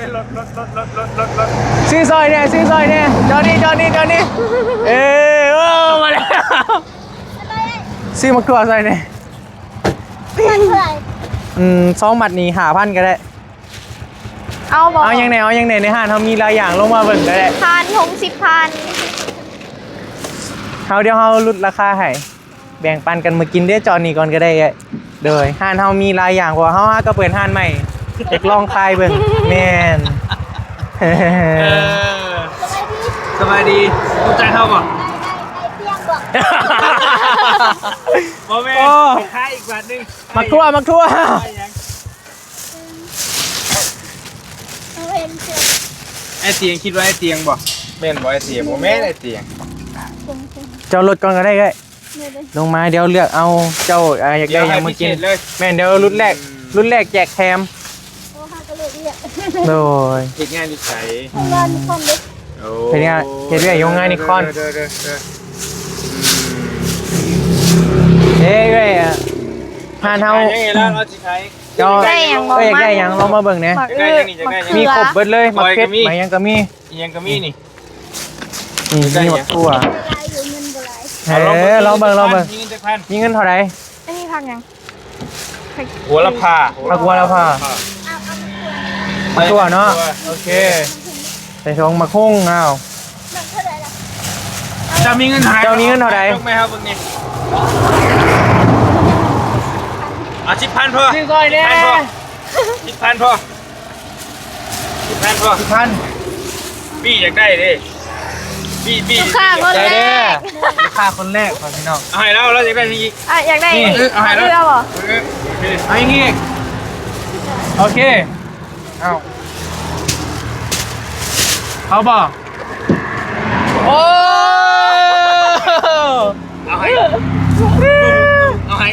ຊື້ຊ່ອຍແດ່ ຊື້ຊ່ອຍແດ່ ຈອດນີ້ ຈອດນີ້ ຈອດນີ້ ເອີ ໂອ້ ມາແລ້ວ ຊື້ໝາກຖົ່ວຊ່ອຍແດ່ ມັນເທົ່າໃດ? ອືມ ສອງມັດນີ້ຫ້າພັນກໍໄດ້. ເອົາບໍ່? ເອົາຫຍັງແດ່? ເອົາຫຍັງແດ່? ໃນຮ້ານເຮົາມີຫຼາຍຢ່າງ ລົງມາເບິ່ງກໍໄດ້. ພັນ ຫົກສິບພັນ. ເຮົາ ດຽວເຮົາຫຼຸດລາຄາໃຫ້ ແບ່ງປັນກັນມາກິນເດ້. ຈອດນີ້ກ່ອນກໍໄດ້ເອື້ອຍ. ໂດຍ ຮ້ານເຮົາມີຫຼາຍຢ່າງ ເພາະວ່າເຮົາຫາກໍເປີດຮ້ານໃໝ່ ຢາກລອງຂາຍເບິ່ງ. ແມ່ນ. ເອີ ສະບາຍດີ ຮູ້ຈັກເຮົາບໍ່? ບໍ່ແມ່ນ ໂອ້ ຄ້າຍອີກບາດໜຶ່ງ. ໝາກຖົ່ວ ໝາກຖົ່ວ. ອ້າຍຕຽງ ຄິດວ່າອ້າຍຕຽງບໍ່? ແມ່ນບໍ່ອ້າຍຕຽງ? ບໍ່ແມ່ນອ້າຍຕຽງ. ຈອດລົດກ່ອນກໍໄດ້ເອື້ອຍ. ລົງມາ ດຽວເລືອກເອົາ ເຈົ້າ ອ່າ ຢາກໄດ້ຫຍັງມາກິນ. ແມ່ນ ດຽວລຸ້ນແລກ ລຸ້ນແລກແຈກແຖມ. ໂອ້ ເຮົາກໍເລືອກ ໂດຍ ເຮັດງານຢູ່ໃສ? ໂຮງງານນິຄອນເດ້. ໂອ້ ເຮັດງານ ເຮັດວຽກຢູ່ໂຮງງານນິຄອນ. ເດ້ເອື້ອຍ ຮ້ານເຮົາ ເຈົ້າ ຢາກໄດ້ຫຍັງ ເອີ ຢາກໄດ້ຫຍັງ ລອງມາເບິ່ງແດ່. ມີຄົບເບິດເລີຍ ໝາກເຜັດ ໝາກຫຍັງກໍມີ. ອີ່ຫຍັງກໍມີນີ້. ນີ້ ມີໝາກຖົ່ວ. ເອີ ລອງເບິ່ງ ລອງເບິ່ງ. ມີເງິນຈັກພັນ? ມີເງິນເທົ່າໃດ? ອັນນີ້ຜັກຫຍັງ? ຫົວລະພາ. ຜັກຫົວລະພາ. ໝາກຖົ່ວເນາະ. ໂອເຄ ໃສ່ຖົງ. ໝາກຫຸ່ງ. ອ້າວ ເຈົ້າມີເງິນເທົ່າໃດ? ເຈົ້າມີເງິນເທົ່າໃດ? ຍົກມາໃຫ້ເຮົາເບິ່ງນີ້. ເອົາ ສິບພັນພໍ. ຊື້ຊ່ອຍແດ່. ສິບພັນພໍ. ສິບພັນພໍ. ສິບພັນ. ປີ້ຢາກໄດ້ເດ້. ປີ້ ປີ້ ລູກຄ້າຄົນແລກ. ລູກຄ້າຄົນແລກຂອງພີ່ນ້ອງ. ເອົາໃຫ້ລາວ ລາວຢາກໄດ້ອີກ. ອ່ະ ຢາກໄດ້ອີກ. ເອີ ເອົາໃຫ້ລາວ. ເອົາອີກ. ເອົາອີກ. ໂອເຄ. ເອົາ ເອົາບໍ່? ໂອ້ ເອົາໃຫ້ ເອົາໃຫ້.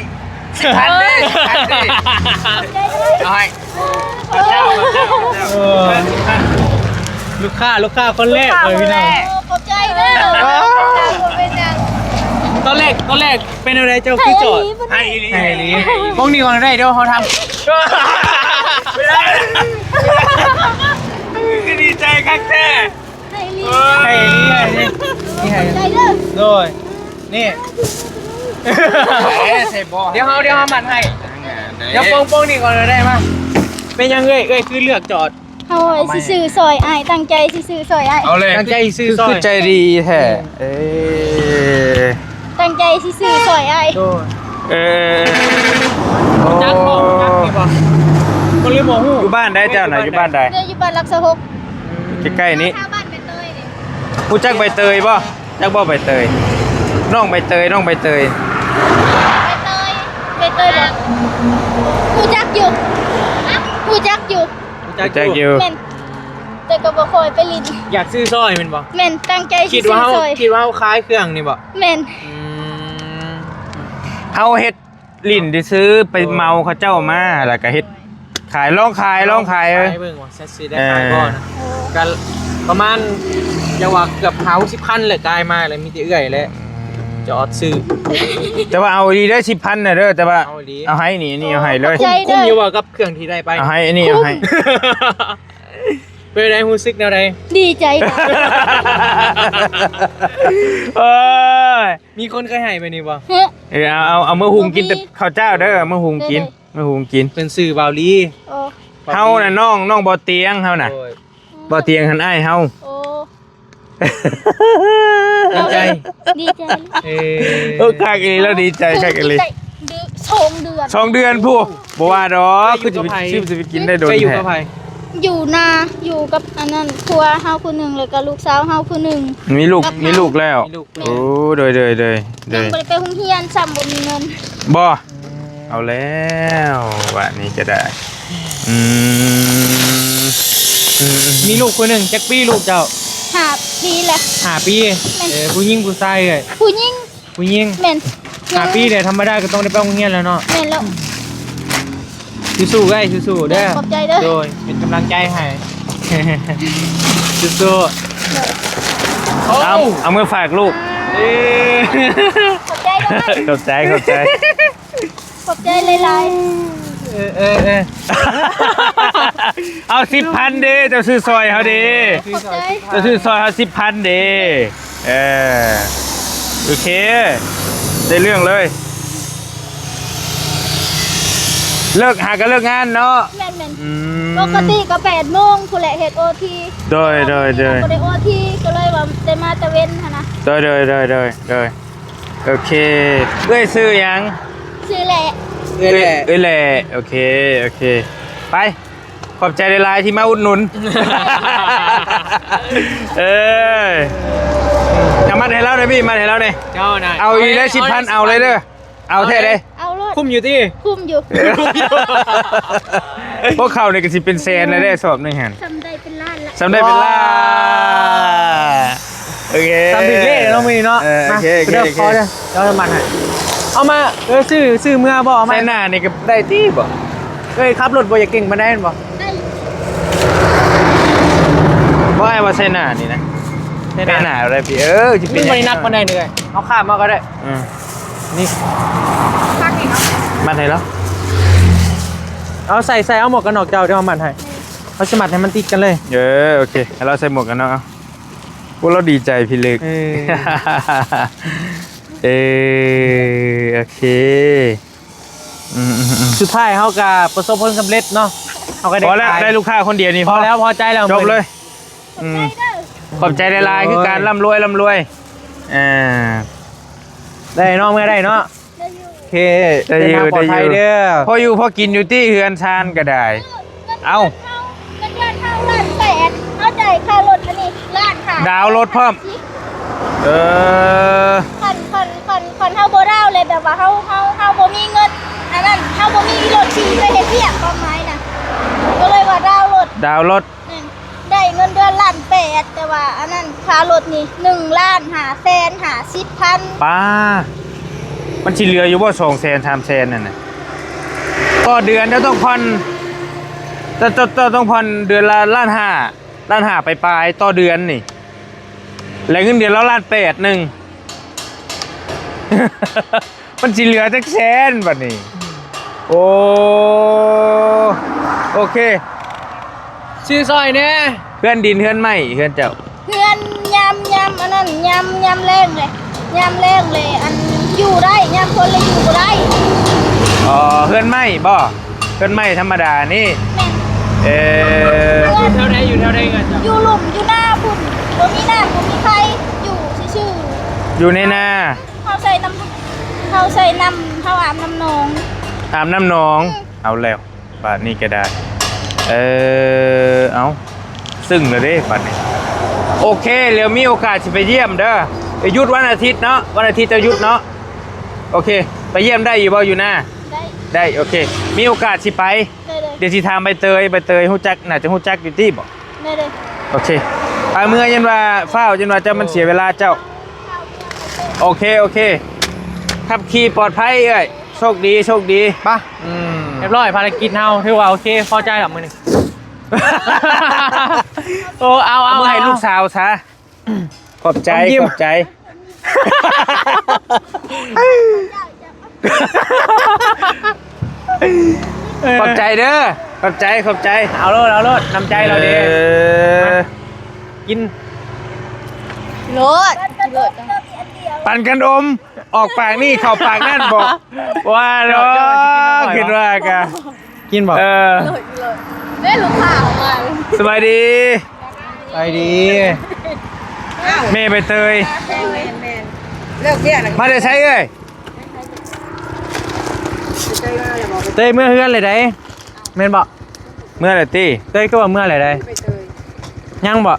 ສິບພັນເດ້ ສິບພັນເດ້. ເອົາໃຫ້ ເຈົ້າ ເຈົ້າ ເຈົ້າ. ເອີ ສິບພັນ ສິບພັນ. ລູກຄ້າ ລູກຄ້າຄົນແລກເລີຍພີ່ນ້ອງ. ຂອບໃຈເດີ. ບໍ່ເປັນຫຍັງ. ຕອນແລກ ຕອນແລກເປັນແນວໃດ ເຈົ້າຄືຈອດ? ໃຫ້ອີ່ຫຼີ ໃຫ້ອີ່ຫຼີ. ຂອງນີ້ກໍໄດ້ ດຽວເຮົາທຳ. ຄືດີໃຈຄັກແທ້. ໃຫ້ອີ່ຫຼີ ໃຫ້ອີ່ຫຼີ ໃຫ້ອີ່ຫຼີ. ນີ້ໃຫ້ ໃຈເດີ. ໂດຍ ນີ້ ເອີ ໃສ່ບໍ່ ດຽວເຮົາ ດຽວເຮົາມັດໃຫ້. ດຽວໂປ່ງໆນີ້ກ່ອນກໍໄດ້. ມາ ເປັນຫຍັງເອື້ອຍ ເອື້ອຍຄືເລືອກຈອດ? ເຮົາຊິຊື້ຊ່ອຍອ້າຍ ຕັ້ງໃຈຊິຊື້ຊ່ອຍອ້າຍ. ເອົາເລີຍ ຕັ້ງໃຈຊິຊື້ຊ່ອຍ. ຄືໃຈດີແທ້. ເອີ ຕັ້ງໃຈຊິຊື້ຊ່ອຍອ້າຍ. ໂດຍ ເອີ ຮູ້ຈັກບໍ່? ຮູ້ຈັກນີ້ບໍ່? ບໍ່ ຫຼືບໍ່ຮູ້? ຢູ່ບ້ານໃດເຈົ້ານະ? ຢູ່ບ້ານໃດ? ເອີ ຢູ່ບ້ານຫຼັກຊາວຫົກ. ໃກ້ໆນີ້. ແຖວບ້ານໃບເຕີຍນີ້. ຮູ້ຈັກໃບເຕີຍບໍ່? ຈັກບໍ່ໃບເຕີຍ? ນ້ອງໃບເຕີຍ ນ້ອງໃບເຕີຍ. ໃບເຕີຍ ໃບເຕີຍບໍ່? ຮູ້ຈັກຢູ່ ຮູ້ຈັກຢູ່. ຮູ້ຈັກຢູ່. ແມ່ນ ແຕ່ກໍບໍ່ຄ່ອຍໄປຫຼິ້ນ. ຢາກຊື້ຊ່ອຍແມ່ນບໍ່? ແມ່ນ ຕັ້ງໃຈຊິຊື້ຊ່ອຍ. ຄິດວ່າເຮົາ ຄິດວ່າເຮົາຂາຍເຄື່ອງນີ້ບໍ່? ແມ່ນ. ອືມ ເຮົາເຮັດຫຼິ້ນຊື່ໆ ໄປເໝົາເຂົາເຈົ້າມາ ແລ້ວກໍເຮັດຂາຍ ລອງຂາຍ ລອງຂາຍ ເອີ ຂາຍເບິ່ງວ່າຊິໄດ້ຂາຍບໍ່ນະ. ເອີ ກໍປະມານ ຢ່າວ່າເກືອບຫ້າສິບພັນແຫຼະ ກາຍມາແລ້ວມີແຕ່ເອື້ອຍແຫຼະຈະອອດຊື້. ແຕ່ວ່າເອົາອີ່ຫຼີເດີ ສິບພັນນະເດີ ແຕ່ວ່າເອົາອີ່ຫຼີ ເອົາໃຫ້ນີ້ ນີ້ເອົາໃຫ້ເລີຍ. ຄຸ້ມຢູ່ບໍ່ກັບເຄື່ອງທີ່ໄດ້ໄປ? ເອົາໃຫ້ ອັນນີ້ເອົາໃຫ້. ເປັນໃດ ຮູ້ສຶກແນວໃດ? ດີໃຈ. ໂອ້ຍ ມີຄົນເຄີຍໃຫ້ແບບນີ້ບໍ່? ເອີ ເອົາ ເອົາ ເອົາເມືອຫຸງກິນແຕ່ເຂົ້າເຈົ້າເດີ ເອົາເມືອຫຸງກິນ ເອົາເມືອຫຸງກິນ. ເພິ່ນຊື່ບ່າວລີ. ເຮົານະນ້ອງ ນ້ອງບໍ່ຕຽງເຮົານະ. ໂອ້ຍ ບໍ່ຕຽງຫັ້ນອ້າຍເຮົາ. ໂອ້ ດີໃຈ ດີໃຈ. ເອີ ເອີ ຄັກອີ່ຫຼີ ລາວດີໃຈຄັກອີ່ຫຼີ. ສອງເດືອນ ສອງເດືອນພຸ້ນ. ບໍ່ວ່າດອກ ຄືຊິໄປ ຄືຊິໄປກິນໄດ້ດົນແທ້. ຢູ່ນາ ຢູ່ກັບອັນນັ້ນ ຜົວເຮົາຜູ້ໜຶ່ງ ແລ້ວກໍລູກສາວເຮົາຜູ້ໜຶ່ງ. ມີລູກ ມີລູກແລ້ວ. ໂອ້ ໂດຍ ໂດຍ ໂດຍ ຍັງບໍ່ໄດ້ໄປໂຮງຮຽນຊ້ຳ ບໍ່ມີເງິນ. ບໍ່ ເອົາແລ້ວ ບາດນີ້ກໍໄດ້. ອືມ ອືມ ມີລູກຄົນໜຶ່ງ. ຈັກປີລູກເຈົ້າ? ຫ້າປີແລ້ວ. ຫ້າປີ. ແມ່ນ. ເອີ ຜູ້ຍິງຜູ້ຊາຍເອີຍ? ຜູ້ຍິງ. ຜູ້ຍິງ. ແມ່ນ. ຫ້າປີແລ້ວ ທຳມະດາກໍຕ້ອງໄດ້ໄປໂຮງຮຽນແລ້ວເນາະ. ແມ່ນແລ້ວ. ສູ້ໆເອີຍ ສູ້ໆເດີ. ຂອບໃຈເດີ. ໂດຍ ເປັນກຳລັງໃຈໃຫ້. ສູ້ໆ. ໂດຍ. ເອົາ ເອົາ ເອົາມືຝາກລູກ. ເອີ ຂອບໃຈເດີ. ຂອບໃຈ ຂອບໃຈ. ຂອບໃຈຫຼາຍໆ. ເອີ ເອີ ເອີ ເອົາສິບພັນເດ້ ເຈົ້າຊື້ຊ່ອຍເຮົາເດ້. ຂອບໃຈ. ເຈົ້າຊື້ຊ່ອຍເຮົາສິບພັນເດ້. ເອີ ໂອເຄ ໄດ້ເລື່ອງເລີຍ. ເລີກຫາກໍເລີກງານເນາະ. ແມ່ນໆ ອືມ ປົກກະຕິກໍແປດໂມງພຸ້ນແຫຼະ ເຮັດໂອທີ. ໂດຍ ໂດຍ ໂດຍ ບໍ່ໄດ້ໂອທີ ກໍເລີຍວ່າໄດ້ມາແຕ່ເວັນຫັ້ນນະ. ໂດຍ ໂດຍ ໂດຍ ໂດຍ ໂດຍ ໂອເຄ. ເອື້ອຍຊື່ຫຍັງ? ຊື່ແຫຼະ. ເອື້ອຍແຫຼະ ເອື້ອຍແຫຼະ. ໂອເຄ ໂອເຄ ໄປ. ຂອບໃຈຫຼາຍໆທີ່ມາອຸດໜູນ. ເອີ ເອົາມັດໃຫ້ລາວແດ່ພີ່ ມັດໃຫ້ລາວແດ່. ເຈົ້ານະ ເອົາອີກແລ້ວ ເອົາ ສິບພັນ ເອົາເລີຍເດີ. ເອົາແທ້ເດ້. ເອົາໂລດ. ຄຸ້ມຢູ່ຕິ? ຄຸ້ມຢູ່. ພວກເຂົານີ້ກໍຊິເປັນແສນແລ້ວເດ້ ສອບໜຶ່ງຫັ້ນ. ສ່ຳໄດ້ເປັນລ້ານລະ. ສ່ຳໄດ້ເປັນລ້ານ. ໂອເຄ ສ່ຳຖືກເລກເນາະມື້ນີ້ເນາະ. ເອີ ໂອເຄ ໂອເຄ ເດີ ໂອເຄ ຂໍເດີ ເຈົ້າມັດໃຫ້. ເອົາມາ ເອີ ຊື້ ຊື້ເມືອບໍ່? ເອົາມາ ໃສ່ໜ້ານີ້ກໍໄດ້ຕິບໍ່? ເອີຍ ຂັບລົດບໍ່ຢາກເກັ່ງປານໃດແມ່ນບໍ່? ໄດ້. ບໍ່ ອ້າຍວ່າໃສ່ໜ້ານີ້ນະ. ໃສ່ໜ້າ ໃສ່ໜ້າໄດ້ພີ່. ເອີ ຊິເປັນ ມັນບໍ່ໄດ້ໜັກປານໃດເດີ. ເອົາຂ້າມມາກໍໄດ້. ອືມ ນີ້ ມັດໃຫ້ລາວ. ເອົາໃສ່ ໃສ່ເອົາໝວກກັນນັອກເຈົ້າ ດຽວເຮົາມັດໃຫ້. ເຮົາຊິມັດໃຫ້ມັນຕິດກັນເລີຍ. ເອີ ໂອເຄ ໃຫ້ລາວໃສ່ໝວກກັນນັອກ. ໂອ້ ລາວດີໃຈພີ່ເລິກ. ເອີ ເອີ ໂອເຄ. ອືມໆໆ ສຸດທ້າຍເຮົາກໍປະສົບຜົນສຳເລັດເນາະ. ເຮົາກໍໄດ້ ພໍແລ້ວ ຂາຍ ໄດ້ລູກຄ້າຄົນດຽວນີ້ ພໍແລ້ວ ພໍໃຈແລ້ວ ຈົບເລີຍ. ອືມ ຂອບໃຈເດີ ຂອບໃຈຫຼາຍໆ ໂອ້ຍ ຄືກັນ ລ່ຳລວຍ ລ່ຳລວຍ. ອ່າ ໄດ້ເນາະ ເມືອໄດ້ເນາະ. ໄດ້ຢູ່ ໂອເຄ ໄດ້ຢູ່ ເດີນທາງປອດໄພເດີ. ໄດ້ຢູ່ ພໍຢູ່ພໍກິນຢູ່ຕິ ເຮືອນຊານກໍໄດ້. ເອີ ເອົ້າ ເງິນເດືອນເຮົາລ້ານແປດ ເຮົາຈ່າຍຄ່າລົດອັນນີ້ລ້ານຫ້າ ດາວລົດພ້ອມ. ເອີ ຄັນ ຄັນ ຄັນ ຄັນເຮົາບໍ່ດາວເລີຍ ແບບວ່າເຮົາ ເຮົາ ເຮົາບໍ່ມີເງິນອັນນັ້ນ ເຮົາບໍ່ມີລົດຂີ່ໄປເຮັດວຽກ ຄວາມໝາຍນະ ກໍເລີຍວ່າດາວລົດ ດາວລົດ. ແມ່ນ ໄດ້ເງິນເດືອນລ້ານແປດ ແຕ່ວ່າອັນນັ້ນຄ່າລົດນີ້ໜຶ່ງລ້ານຫ້າແສນຫ້າສິບພັນ. ປ້າ ມັນຊິເຫຼືອຢູ່ບໍ່ ສອງແສນ ສາມແສນນັ້ນນະ? ຕໍ່ເດືອນເຈົ້າຕ້ອງຜ່ອນ ເຈົ້າ ເຈົ້າ ເຈົ້າຕ້ອງຜ່ອນເດືອນລະລ້ານຫ້າ ລ້ານຫ້າປາຍໆ ຕໍ່ເດືອນນີ້ ແລະເງິນເດືອນລາວລ້ານແປດໜຶ່ງ ມັນຊິເຫຼືອຈັກແສນບັດນີ້? ໂອ້ ໂອເຄ ຊື້ຊ່ອຍແດ່. ເຮືອນດິນເຮືອນໄມ້ເຮືອນເຈົ້າ? ເຮືອນຍາມ ຍາມອັນນັ້ນ ຍາມ ຍາມແລ້ງເລີຍ ຍາມແລ້ງເລີຍ ອັນ ຢູ່ໄດ້ ຍາມຝົນເລີຍຢູ່ບໍ່ໄດ້. ອໍ ເຮືອນໄມ້ບໍ່? ເຮືອນໄມ້ທຳມະດານີ້. ແມ່ນ. ເອີ ຢູ່ແຖວໃດ? ຢູ່ແຖວໃດເຮືອນເຈົ້າ? ຢູ່ລຸ່ມ ຢູ່ນາພຸ້ນ ບໍ່ມີນ້ຳ ບໍ່ມີໄຟ ຢູ່ຊື່ໆ. ຢູ່ໃນນາ. ເຮົາໃສ່ນ້ຳ ເຮົາໃສ່ນ້ຳ ເຮົາອາບນ້ຳໜອງ ອາບນ້ຳໜອງ. ອືມ ເອົາແລ້ວ ບາດນີ້ກໍໄດ້. ເອີ ເອົ້າ ຊຶ່ງແລ້ວເດ້ບາດນີ້. ໂອເຄ ດຽວມີໂອກາດຊິໄປຢ້ຽມເດີ. ໄປຢຸດວັນອາທິດເນາະ ວັນອາທິດເຈົ້າຢຸດເນາະ. ໂອເຄ ໄປຢ້ຽມໄດ້ຢູ່ບໍ່ ຢູ່ນາ? ໄດ້ ໄດ້. ໂອເຄ ມີໂອກາດຊິໄປ. ໄດ້ເລີຍ. ດຽວຊິຖາມໃບເຕີຍ ໃບເຕີຍຮູ້ຈັກ ໜ້າຈະຮູ້ຈັກຢູ່ຕິບໍ່? ໄດ້ເລີຍ. ໂອເຄ ໄປເມືອ ຢ້ານວ່າຟ້າວ ຢ້ານວ່າຈະ ມັນເສຍເວລາເຈົ້າ. ໂອເຄ ໂອເຄ ຂັບຂີ່ປອດໄພເອື້ອຍ. ໂຊກດີ ໂຊກດີ. ໄປ. ອືມ ຮຽບຮ້ອຍ ພາລະກິດເຮົາຖືວ່າໂອເຄ ພໍໃຈລະມື້ນີ້. ໂອ້ ເອົາ ເອົາ ເອົາ ເອົາໃຫ້ລູກສາວຊະ. ຂອບໃຈ ຂອບໃຈ. ຂອບໃຈເດີ ຂອບໃຈ ຂອບໃຈ. ເອົາໂລດ ເອົາໂລດ ນ້ຳໃຈລາວເດ້. ເອີ ມາ ກິນໂລດ ກິນໂລດ. ປັນກັນອົມ ອອກປາກນີ້ເຂົ້າປາກນັ້ນບໍ? ວ່າເນາະ ຄິດວ່າກະ ກິນບໍ່? ເອີ ເດ້ ລູກຄ້າອອກມາ. ສະບາຍດີ. ສະບາຍດີ. ອ້າວ ແມ່ໃບເຕີຍ. ແມ່ນໆ ເລີກວຽກແລ້ວ. ມາແຕ່ໃສເອີຍ? ເຕີຍເມືອເຮືອນເລີຍໃດ໋ ແມ່ນບໍ່? ເມືອແລ້ວຕິ? ເຕີຍຄືວ່າເມືອແລ້ວໃດ໋. ຍັງບໍ່?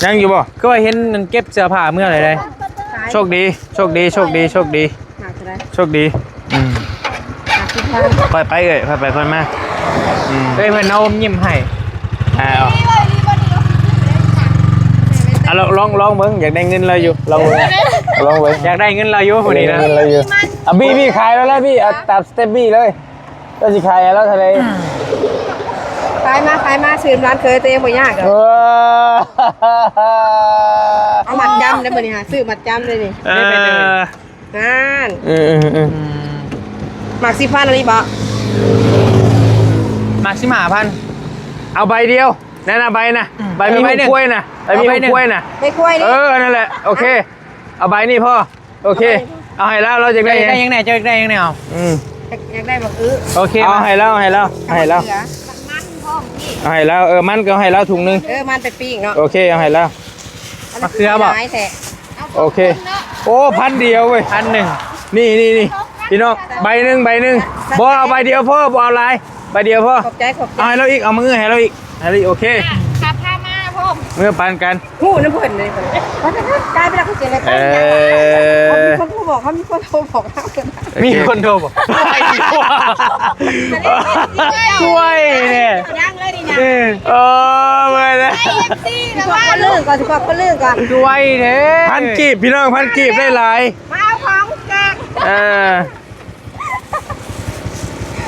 ຍັງຢູ່ບໍ່? ຄືວ່າເຫັນເກັບເສື້ອຜ້າເມືອແລ້ວໃດ໋. ໂຊກດີ ໂຊກດີ ໂຊກດີ ໂຊກດີ. ໂຊກດີ. ອືມ ຂ້ອຍໄປເອີຍ ຄ່ອຍໄປຄ່ອຍມາ. ອືມ ເອີຍ ເພິ່ນເອົາຍິ້ມໃຫ້. ເອົາ ເອົາ ລອງ ລອງ ລອງເບິ່ງ ຢາກໄດ້ເງິນລາວຢູ່ ລອງເບິ່ງ ລອງເບິ່ງ. ຢາກໄດ້ເງິນລາວຢູ່ຜູ້ນີ້ນະ ຢາກໄດ້ເງິນລາວຢູ່. ອ່ະ ບີ ບີ ຂາຍແລ້ວແຫຼະບີ ເອົາຕາມສະເຕັບບີເລີຍ. ເຈົ້າຊິຂາຍໃຫ້ລາວເທົ່າໃດ? ຂາຍມາ ຂາຍມາ ຊື້ນຳຫຼານເຂີຍຕົວເອງບໍ່ຍາກດອກ. ເອີ ເອົາມັດຈຳໄດ້ມື້ນີ້ຫາ ຊື້ມັດຈຳໄດ້ນີ້. ເອີ ນັ້ນ ເອີໆໆ ໝາກສິບພັນອັນນີ້ບໍ່? ໝາກສິບຫ້າພັນ. ເອົາໃບດຽວ ນັ້ນນະ ໃບນະ ອືມ ໃບມີຮູບຄວາຍນະ ໃບມີຮູບຄວາຍນະ ໃບຄວາຍນີ້. ເອີ ນັ້ນແຫຼະ ໂອເຄ ເອົາໃບນີ້ພໍ. ໂອເຄ ເອົາໃຫ້ລາວ ລາວຢາກໄດ້ຫຍັງ? ຢາກໄດ້ຫຍັງແດ່? ເຈົ້າຢາກໄດ້ຫຍັງແດ່? ເອົາ ອືມ ຢາກ ຢາກໄດ້ບັກອຶ. ໂອເຄ ເອົາໃຫ້ລາວ ໃຫ້ລາວ ໃຫ້ລາວ ເອົາມັນພ້ອມນີ້ ເອົາໃຫ້ລາວ. ເອີ ມັນກໍໃຫ້ລາວຖົງໜຶ່ງ. ເອີ ມັນໄປປີ້ງເນາະ. ໂອເຄ ເອົາໃຫ້ລາວ. ມະເຂືອບໍ່? ຫຼາຍແທ້. ໂອເຄ. ໂອ້ ພັນດຽວເວີຍ ພັນໜຶ່ງ. ນີ້ ນີ້ ນີ້ ພີ່ນ້ອງ ໃບໜຶ່ງ ໃບໜຶ່ງ. ບໍ່ ເອົາໃບດຽວພໍ ບໍ່ເອົາຫຼາຍ ໃບດຽວພໍ. ຂອບໃຈ ຂອບໃຈ. ເອົາໃຫ້ລາວອີກ ເອົາມາເອື້ອໃຫ້ລາວອີກ ໃຫ້ລາວອີກ. ໂອເຄ ອ່ະ ຂັບພາມາພ້ອມ ເມືອປັນກັນ. ຮູ້ນຳເພິ່ນເລີຍ ກາຍໄປແລ້ວ ເຂົາຊິໄດ້ໄປ. ເອີ ເຂົາມີຄົນໂທບອກ ເຂົາມີຄົນໂທບອກ ມີຄົນໂທບອກ. ຊ່ວຍແດ່ ດັງເລີຍນີ້ນະ. ເອີ ເອີ ເມື່ອຍແລ້ວ ເອັຟຊີນະ ວ່າຄົນອື່ນກ່ອນ ຊິບອກຄົນອື່ນກ່ອນ. ຊ່ວຍແດ່ ພັນກີບ ພີ່ນ້ອງ ພັນກີບໄດ້ຫຼາຍ. ມາເອົາຂອງແຈກ. ເອີ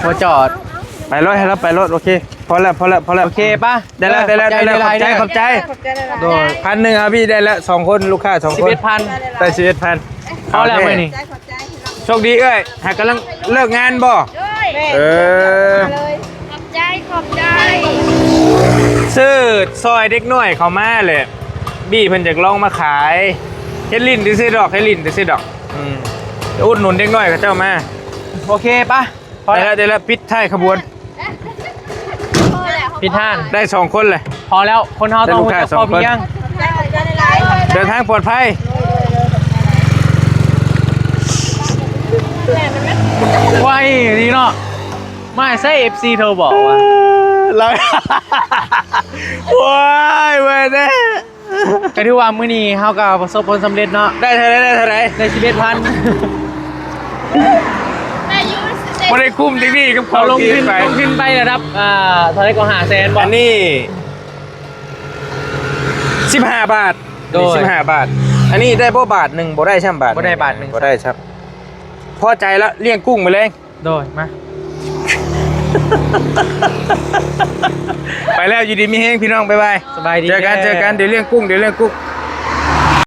ບໍ່ຈອດ ໄປໂລດ ໃຫ້ລາວໄປໂລດ. ໂອເຄ ພໍແລ້ວ ພໍແລ້ວ ພໍແລ້ວ. ໂອເຄ ໄປ ໄດ້ແລ້ວ ໄດ້ແລ້ວ ຂອບໃຈ ໄດ້ແລ້ວ ຂອບໃຈ ຂອບໃຈ. ໂດຍ ພັນໜຶ່ງ ເອົາພີ່ ໄດ້ແລ້ວ ສອງຄົນ ລູກຄ້າສອງຄົນ ສິບເອັດພັນ ໄດ້ສິບເອັດພັນ. ພໍແລ້ວມື້ນີ້ ໂຊກດີເອື້ອຍ ຫາກຳລັງເລີກງານບໍ່? ໂດຍ ເອີ ຂອບໃຈ ຂອບໃຈ. ຊື້ຊ່ອຍເດັກນ້ອຍເຂົ້າມາແຫຼະ ບີ້ເພິ່ນຢາກລອງມາຂາຍ ເຮັດຫຼິ້ນຊື່ໆດອກ ເຮັດຫຼິ້ນຊື່ໆດອກ. ອືມ ອຸດໜູນເດັກນ້ອຍເຂົາເຈົ້າມາ. ໂອເຄ ໄປ ພໍແລ້ວ ໄດ້ແລ້ວ ໄດ້ແລ້ວ ປິດທ້າຍຂະບວນ ປິດຮ້ານ ໄດ້ສອງຄົນເລີຍ. ພໍແລ້ວ ຄົນເຮົາຕ້ອງຮູ້ຈັກພໍພຽງ. ເດີນທາງປອດໄພ. ໄວດີເນາະ ມາໃຊ້ ເອັຟຊີ ໂທບອກວ່າ ລາວ ໂອ້ຍ ເວີຍເດ້. ກໍຖືວ່າມື້ນີ້ເຮົາກໍປະສົບຜົນສຳເລັດເນາະ. ໄດ້ເທົ່າໃດ? ໄດ້ເທົ່າໃດ? ໄດ້ສິບເອັດພັນ. ໄດ້ຢູ່ ບໍ່ໄດ້ຄຸ້ມຈັກດີ້ກັບເຂົາ ລົງທຶນໄປ ລົງທຶນໄປລະດັບ ອ່າ ເທົ່າໃດກໍ ຫ້າແສນ ບໍ່? ອັນນີ້ສິບຫ້າບາດ. ໂດຍ ສິບຫ້າບາດ. ອັນນີ້ໄດ້ບໍ່ບາດໜຶ່ງ? ບໍ່ໄດ້ຊ້ຳບາດໜຶ່ງ ບໍ່ໄດ້ບາດໜຶ່ງ ບໍ່ໄດ້ຊ້ຳ. ພໍໃຈລະ ລ້ຽງກຸ້ງມື້ແລງ. ໂດຍ ມາ ໄປແລ້ວ ຢູ່ດີມີແຮງພີ່ນ້ອງ ບາຍບາຍ ສະບາຍດີ ເຈີກັນ ເຈີກັນ ດຽວລ້ຽງກຸ້ງ ດຽວລ້ຽງກຸ້ງ.